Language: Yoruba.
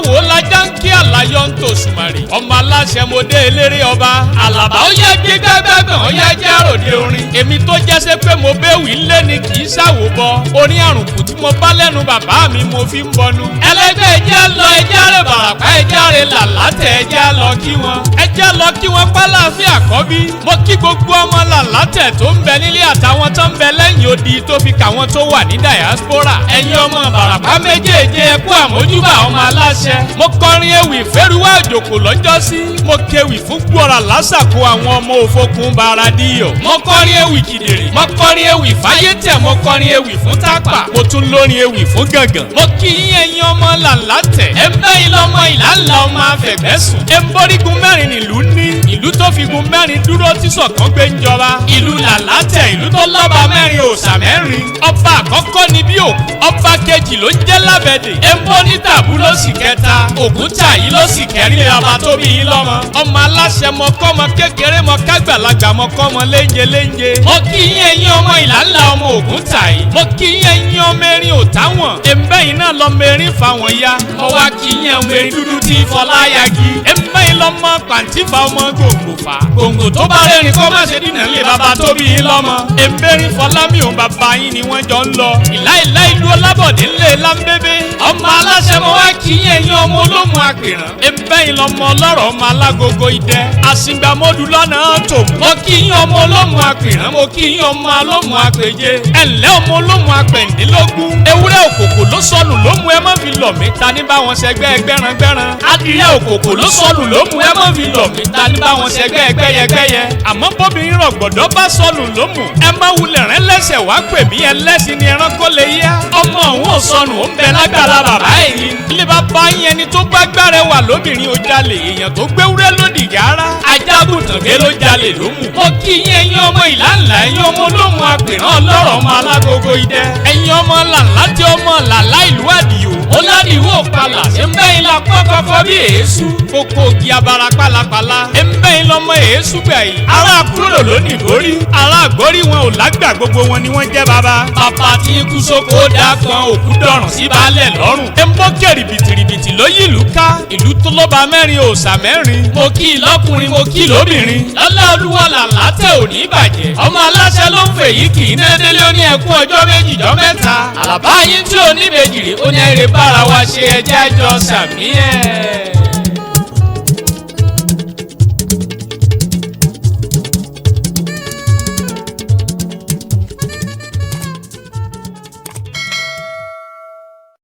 Wò ó lajá ń kí àlàyé ń tò sùmàrè. Ọmọ aláṣẹ mo dé eléré ọba. Àlàbá ó yẹ gbé gbẹ́gbẹ́gbọ̀n ó yẹ jẹ́ àròdé orin. Èmi tó jẹ́sẹ́ pé mo béwì ńlé ni kì í ṣàwò bọ. Orin àrùnkù tí mo bá lẹ́nu bàbá mi mo fi ń bọnu. Ẹlẹ́gbẹ́ ẹjẹ́ lọ ẹjẹ́ rè bàràpá ẹjẹ́ rè làlátẹ̀ ẹjẹ́ lọ kí wọn. Ẹjẹ́ lọ kí wọn pálàáfíà kọ́bí. Mo kí gbogbo ọmọ làlátẹ̀ tó ń bẹ nílé àtàwọn tó ń bẹ lẹ́yìn odi tó fi kàwọn tó wà ní diaspora. Ẹ̀yin ọmọ bàràpá méjèèjì ẹ kú àmójúbà ọmọ aláṣẹ. Mo kọrin ewì fẹ́rùwá òjòkó lọ́jọ́sí. Mo kewì fún gbọ́ra lásàkó àwọn ọmọ òfokùn baradíyọ̀. Mo kọrin ewì kìdìrì. Mo kọrin ewì fáyétẹ̀. Mo kọrin ewì fún tápà. Mo tún lórin ewì fún gàngàn. Mo kí yín ẹ̀yin ọmọ làlátẹ̀. Ẹ ń bẹ́ yín lọ́mọ ìlànà ọmọ afẹ̀gbẹ́sùn. Ẹ ń bórígun mẹ́rin nílùú ní. Ìlú tó fi gun mẹ́rin dúró tí ṣọ̀kan gbé ń jọba. Ìlú làlátẹ̀ ìlú tó lọ́ba mẹ́rin òòṣà mẹ́rin. Ọba àkọ́kọ́ ni bí òkú. Ọba kejì ló ń jẹ́ lábẹ́dẹ̀. Ẹ ń bọ́ ní tàbú ló sì kẹta. Ògúntà yìí ló sì kẹrin ọba tó bí yín lọ́mọ. Ọmọ aláṣẹ mọ kọ́mọ kékeré mọ kágbàlagbà mọ kọ́mọ léńje léńje. Mo kí yín ẹ̀yin ọmọ ìlànà ọmọ Ògúntà yìí. Mo kí yín ẹ̀yin ọmọ erin òtáwọn. Ẹ̀ǹbẹ́ yìí náà lọ́mọ erin fa wọn ya. Mo wá kí yín ọmọ erin dúdú tí fọlá yagi. Ẹ̀ǹbẹ́ yìí lọ́mọ pàǹtí fa ọmọ gbòǹgbò fa. Gbòǹgbò tó bá rẹ́rìn kó má ṣe dínà lé bàbá tó bí yín lọ́mọ. Ẹ̀ǹbẹ́rin fọlá mi ò bàbá yín ni wọ́n jọ ń lọ. Ìlà ìlà ìlú Ọlábọ̀dé ńlẹ̀ lámbébé. Ọmọ aláṣẹ mo wá kí yín ẹ̀yin ọmọ olómù àpèrán. Ẹ̀ǹbẹ́ yìí lọ́mọ ọlọ́rọ̀ ọmọ alágogo idẹ. Àsìngbàmọ́dù lọ́nà tòmù. Mo kí yín ọmọ olómù àpèrán mo kí yín ọmọ alómù àpèjẹ. Ẹ̀ǹlẹ́ ọmọ olómù apẹ̀ǹdínlógún. Ewúrẹ́ òkòkò ló sọnù ló mú ẹ má fi lọ̀ mí ta ní bá wọn ṣẹgbẹ́ gbẹ́rangbẹ́ran. Adìyẹ òkòkò ló sọnù ló mú ẹ má fi lọ̀ mí ta ní bá wọn ṣẹgbẹ́ gbẹ́yẹgbẹ́yẹ. Àmọ́ bóbìnrin rọ̀gbọ̀dọ̀ bá sọnù ló mú. Ẹ má wulẹ̀ rẹ́ lẹ́sẹ̀ wá pè mí ẹlẹ́sìn ni ẹranko lè yá. Ọmọ òun ò sọnù ó ń bẹ lágbára bàbá èyí. Ilé bàbá yín ẹni tó bá gbára wà lóbìnrin ó jalè èèyàn tó gbéwúrẹ́ lódì gàrà. Ajágùntàn gbé ló jalè ló mú. Mo kí yín ẹ̀yin ọmọ ìlànà ẹ̀yin ọmọ olómù apèrán ọlọ́rọ̀ ọmọ alágogo idẹ. Ẹ̀yin ọmọ làǹlá tí ọmọ làlá ìlú àdìo. Ó ládìwó palà ṣe ń bẹ́yìn la pọ́n kọ́kọ́ bí èésú. Kókó ògì abara pálapàla. Ẹ ń bẹ́yìn lọ́mọ èésú gbà yìí. Ará kúrò lónìí borí. Ará àgbórí wọn ò lágbà gbogbo wọn ni wọ́n jẹ́ bàbá. Bàbá tí ikú sóko dákan òkú dọ̀rùn sí baálẹ̀ lọ́rùn. Ẹ ń bọ́ kẹ̀rì bìtìrìbìtì ló yí ìlú ká. Ìlú tó lọ́ba mẹ́rin òòṣà mẹ́rin. Mo kí i lọ́kùnrin mo kí i lóbìnrin. Lọ́lá olúwa làlá tẹ̀ ò ní bàjẹ́. Ọmọ aláṣẹ ló ń fèyí kì í ná délé ó ní ẹkún ọjọ́ méjì jọ mẹ́ta. Àlàbá yín tí ò ní méjì rí ó ní ẹrẹ bára wa ṣe ẹjẹ́ àjọ sàmí ẹ̀.